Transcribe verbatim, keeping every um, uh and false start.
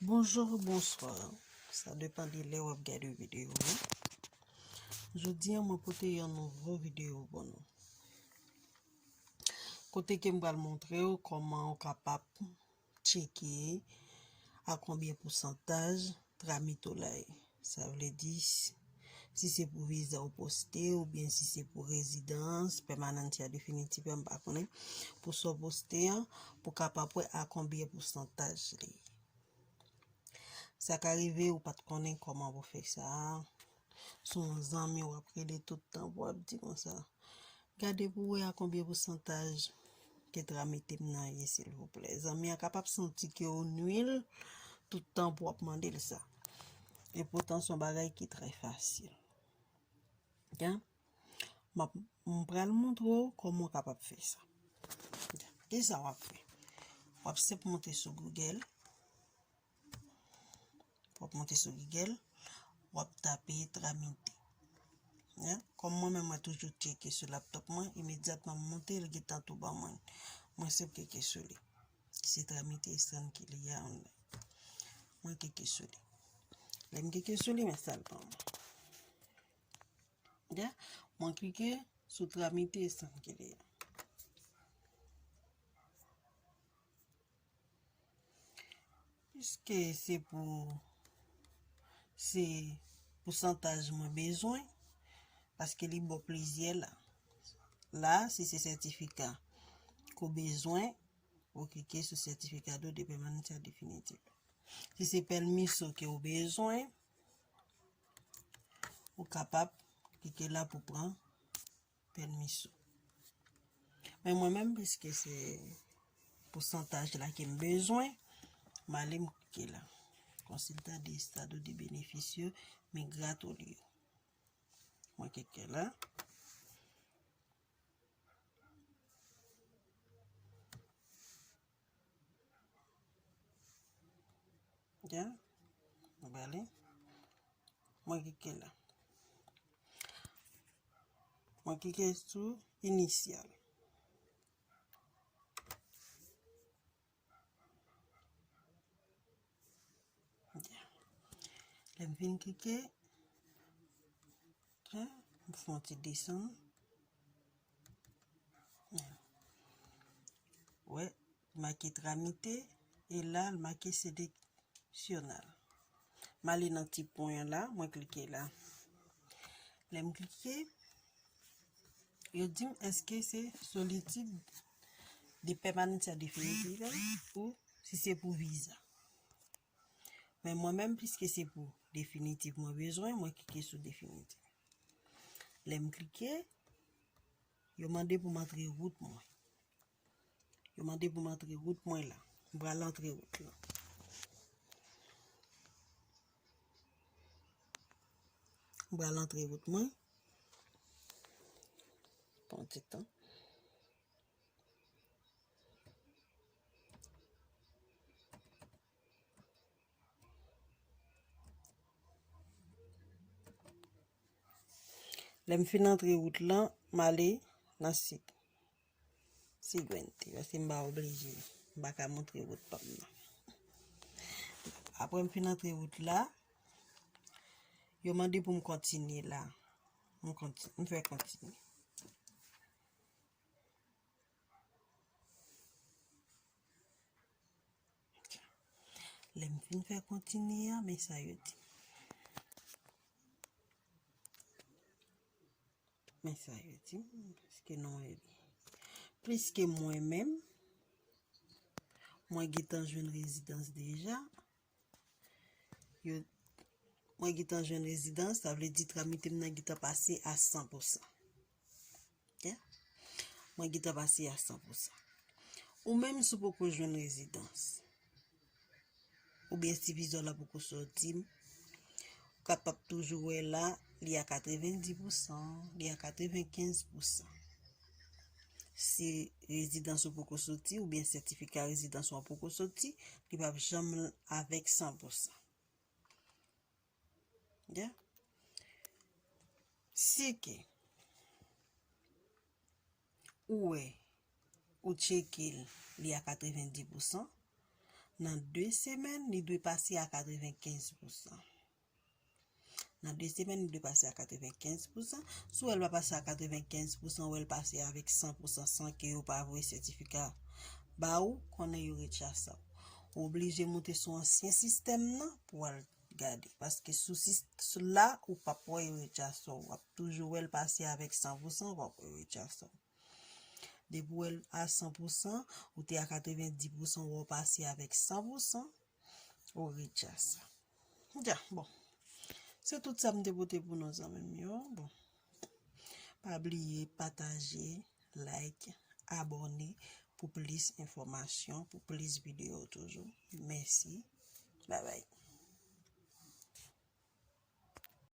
Bonjou, bonswa. Sa depann de lè w ap gade videyo a. Jodi a, mwen pote yon nouvo videyo pou nou. Kote ke m pral montre w kòman w kapab tcheke a konbyen pousantaj tramit ou la ye. Sa vle di, si se pou viza ou poste, oubyen si se pou rezidans, pèmanans ya definitif, m pa konnen, pou sa w poste an, pou kapab wè a konbyen pousantaj li ye. Sa ka rive ou pa t konnen kòman pou fè sa. Se yon zanmi w ap rele tout tan pou w ap di konsa, gade pou w wè a konbyen pousantaj ke tramite m nan ye, silvouplè. Zanmi an kapab santi ke w nui l tout tan pou w ap mande l sa. E poutan, se yon bagay ki trè fasil. Ya. M ap, m pral montre w kòman w kapab fè sa. Ya. Kisa w ap fè? W ap senp monte sou Google. W ap monte sou Google, w ap tape tramite. Ya, kòm mwen menm, mwen toujou tcheke sou laptop mwen, imedyatman m monte, l gentan tou ban mwen. Mwen senp klike sou li. Se tramite estrankilya online. Mwen klike sou li. Lè m klike sou li, men sa l ban mwen. Ya, mwen klike sou tramite estrankilya. Piske se pou, se pousantaj mwen bezwen, paske li ba w plizyè la. La, si se sètifika ke w bezwen, ou klike sou certificado de permanencia definitiva. Si se pèmiso ke w bezwen, ou kapab klike la pou pran pèmiso. Men mwen menm, piske se pousantaj la ke m bezwen, m ale m klike la. Consulta de estado de beneficio migratorio. Mwen klike la. Ya, m prale. Mwen klike la. Mwen klike sou initial. Ya. Lè m fin klike, ya, m fè yon ti desann. Ya. Wè, make tramite, e la, l make seleksyonal. M ale nan ti pwen an la, mwen klike la. Lè m klike, yo di m èske se solicitud de permanencia definitiva ou si se pou viza. Men mwen menm, piske se pou definitif mwen bezwen, mwen klike sou definitif. Lè m klike, yo mande pou m antre wout mwen. Yo mande pou m antre wout mwen la. M pral antre wout la. M pral antre wout mwen. Pran ti tan. Lè m fin antre wout lan, m ale nan sit. Siguiente, paske m pa oblije, m pa ka montre wout pa m nan. Apre m fin antre wout la, yo mande pou m kontinye la. M konti-, m fè kontinye. Lè m fin fè kontinye a, men sa yo di. Men sa yo di m, paske non e li. Pliske mwen menm, mwen gentan jwenn rezidans deja. Yo, mwen gentan jwenn rezidans, sa vle di tramite m nan gentan pase a san pousan. Ok? Mwen gentan pase a san pousan. Ou menm, si w poko jwenn rezidans, oubyen si viza w la poko soti, ou kapab toujou wè la, li a katrevendi pousan, li a katrevenkenz pousan. Si rezidans ou poko soti, oubyen sètifika rezidans ou an poko soti, li p ap janm avèk san pousan. Ya. Si ke ou wè, ou tcheke l, li a katrevendi pousan, Nan de semèn, li dwe pase a katrevenkenz pousan. Nan de semèn, li dwe pase a katrevenkenz pousan. Si w wè l pa pase a katrevenkenz pousan, w wè l pase avèk san pousan san ke yo pa voye sètifika ba ou, konnen yo retire sa. Ou oblije moute sou ansyen sistèm nan pou w al gade. Paske sou, sou la, ou p ap wè yo retire sa. W ap toujou wè l pase avèk san pousan, w ap wè yo retire sa. Depi w wè l a san pousan, ou te a katrevendis pousan, w wè w pase avèk san pousan, ou retire sa. Dja, bon. Se tout sa m te pote pou nou, zanmi m yo. Bon. Pa bliye pataje, like, abòne pou plis enfòmasyon, pou plis videyo toujou. Mèsi. Babay.